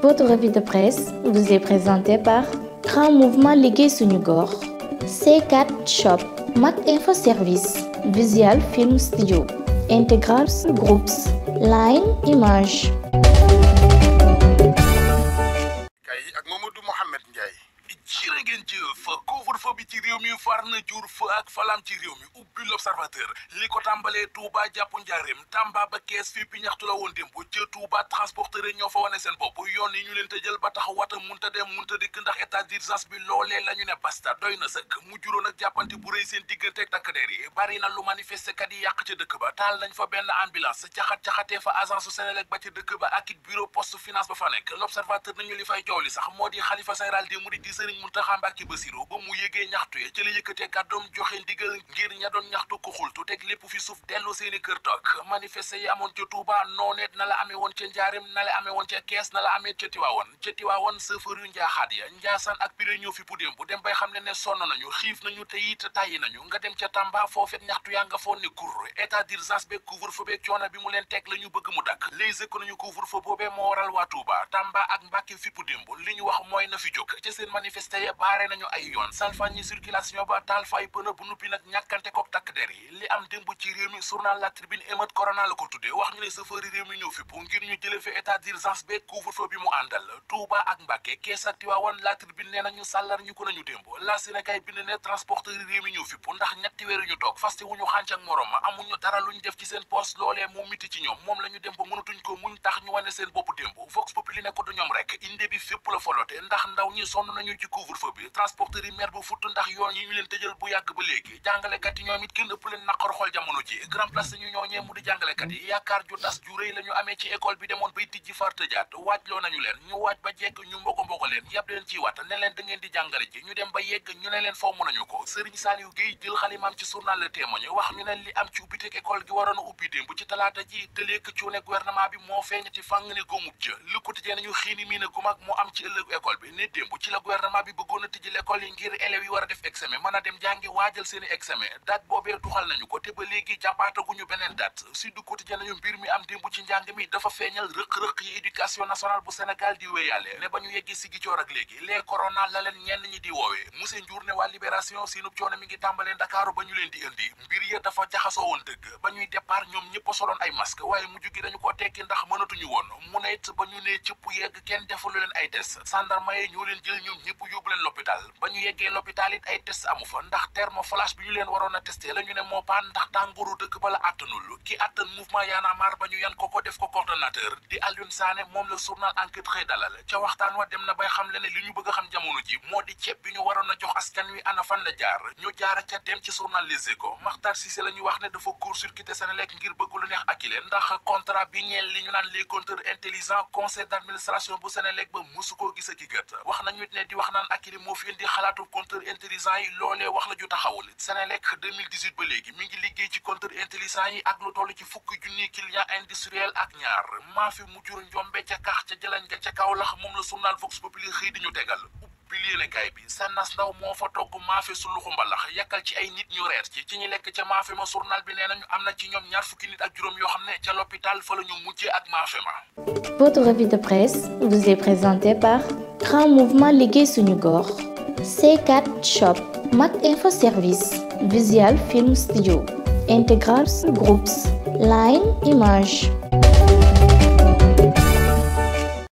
Votre revue de presse vous est présentée par Grand Mouvement Liggéey Suñu Gox, C4 Shop, Mak Info Service, Visual Film Studio, Integral Groups, Line Image. kay ak Mamadou Mohamed Ndiaye jërë ngeen jëf couvre-feu bi ci réew mi far na jur fa ak falam ci réew mi ubbi l'observateur li ko tàmbalee Touba jàpp Njaaréem Tamba ba Kees fii pi ñaxtu la woon démb ca Touba transporteur ñoo fa wane seen bopp yoon yi ñu leen tëjal ba tax wata munta dem munta dikk ndax état d'urgence bi loolee la ñu ne basta doy na sëkk mu juróon ak jàppante bu rëy seen diggante ak takk der yi bari na lu manifester kat yi yàq ca dëkk ba taal nañ fa benn ambulance caxat-caxatee fa agence su Senelec ba ca dëkk ba ak it bureau poste finance ba fa nekk l'observateur nañu li fay coow li sax moo di xalifa général des mourides di Serigne Mountakha Mbacké Bassirou ba mu yégee ñaxtu ya ci la yëkkatee kàddoom joxe ndigal ngir ña doon ñaxtu ko xultu teg lépp fi suuf dellu seeni kër toog manifester yi amoon ca Touba nooneet na la amee woon ca Njaaréem na la amee woon ca Kees na la amee ca Tiwaawoon chauffeur yu njaaxaat ya Njaasaan ak Pire ñëw fi pudéem bu dem bay xam ne sonn nañu xiif nañu te it tàyyi nañu nga dem ca Tamba foofet ñaxtu yaa nga foon ni kur état d'urgence beeg couvre-feu beeg coono bi mu leen teg la ñu bëgg mu dakk les économies couvre-feu boobee moo waral waa Touba Tamba ak Mbacké fi pudéem bu li ñu wax mooy na fi jóg ci seen manifester ya baare nañu ay yoon salfañi circulation ba taal fay pëna bu nuppi nag ñàkkante kook takk der yi li am démb ci réew mi journal La Tribune émeute corona la ko tuddee wax ñu ne chauffeur yi réew mi ñëw fi pour ngir ñu jële fi état d'urgence beeg couvre-feu bi mu àndal Touba ak Mbacké Kees ak Tiwaawan La Tribune nee nañu sàllar ñu ko nañu démb la Sénégal bind ne transporteur yi réew mi ñëw fi pour ndax ñetti weer ñu toog faste wuñu xànc ak morom ma amuñu dara luñ def ci seen poste loolee moo miti ci ñoom moom la ñu dem ba mënatuñ ko muñ tax ñu wane seen bopp démb Vox Populi ne ko du ñoom rek inde bi fépp la folote ndax ndaw ñi sonn nañu ci couvre-feu bi transporteur yi mer ba futt ndax yoon yi ñu leen tëjal bu yàgg ba léegi jàngalekat yi ñoom it kenn ëpp leen naqar xool jamono ji grand place ñu ñooñee mu di jàngalekat yi yaakaar ju tas ju rëy la ñu amee ci école bi demoon bay tijji far tëjaat waajloo nañu leen ñu waaj ba jekk ñu mbogo leen yàb leen ci wat ne leen da ngeen di jàngale ji ñu dem ba yegg ñu ne leen foo mën nañu ko Serigne Saliou Gueye jël xalimaam ci journal Le Témoin wax ñu ne li am ci ubbiteg école gi waroon a ubbi démb ci talaata ji te léegi cuune gouvernement bi moo feeñati fàng ne góomub jë lu quotidien nañu xiini mii ne gu mag moo am ci ëllëgu école bi ne démb ci la gouvernement bi bëggoon a tijji l'école yi ngir élèves yi war a def examen mën a dem jàngi waajal seeni examen date boobee tuxal nañu ko te ba léegi jàppaataguñu beneen date Sud Quotidien nañu mbir mi am démb ci njàng mi dafa feeñal rëq-rëq yi éducation nationale bu Sénégal di wéyale ne ba ñu yeggee si gicoor ak léegi les corona la leen ñenn ñi di woowee monsieur Ndiour ne waa Libération seenub coono mi ngi tàmbalee Ndakaaru ba ñu leen di indi mbir ya dafa jaxasoo woon dëgg ba ñuy départ ñoom ñëpp soloon ay masque waaye mujj gi dañu ko tekki ndax mënatuñu woon mu ne it ba ñu ne cëpp yegg kenn defalu leen ay test gendarme yi ñoo leen jël ñoom ñëpp yóbbu leen l'hôpital ba ñu yeggee l'hôpital it ay test amu fa ndax thermoflash bi ñu leen waroon a testé la ñu ne moo paan ndax tàngooru dëkk ba la àttanul ki àttan mouvement Y'en a marre ba ñu yan ko def ko coordonnateur di Alioune Sané moom la journal Enquête xëy dalal ca waxtaan wa dem na bay xam le ne li ñu bëgg a xam jamono ji moo di ceeb bi ñu waroon a jox askan wi ana fan la jaar ñu jaara ca dem ci journal Les Échos Makhtar Cissé la ñu wax ne dafa court-circuité Senelec ngir bëgg lu neex ak ndax contrat bi ñeel li ñu naan les compteurs intelligents conseil d'administration bu Senelec ba musu koo gis ak gët wax nañu ne di wax naan Akilee moo fi indi xalaatu compteur intelligent yi loolee wax la ju taxawul Senelec 2018 ba léegi mi ngi liggéey ci compteur intelligent yi ak lu toll ci fukki junni client industriel ak ñaar maa fi mujjur njombe ca kax ca jëlañ ga ca Kaolack moom la journal Vox Populi xëy di ñu tegal ubbi yéenekaay bi Sannas Ndaw moo fa togg maafe su luxu mbalax yàkkal ci ay nit ñu reer ci ñi lekk ca maafe ma journal bi nee nañu am na ci ñoom ñaar fukki nit ak juróom yoo xam ne ca l'hôpital fa la ñu mujjee ak maafe ma. Votre revue de presse vous est présentée par Grand Mouvement Liggéey Suñu Gox, C4 Shop, Mak Info Service, Visual Film Studio, Integral Groups, Line Image.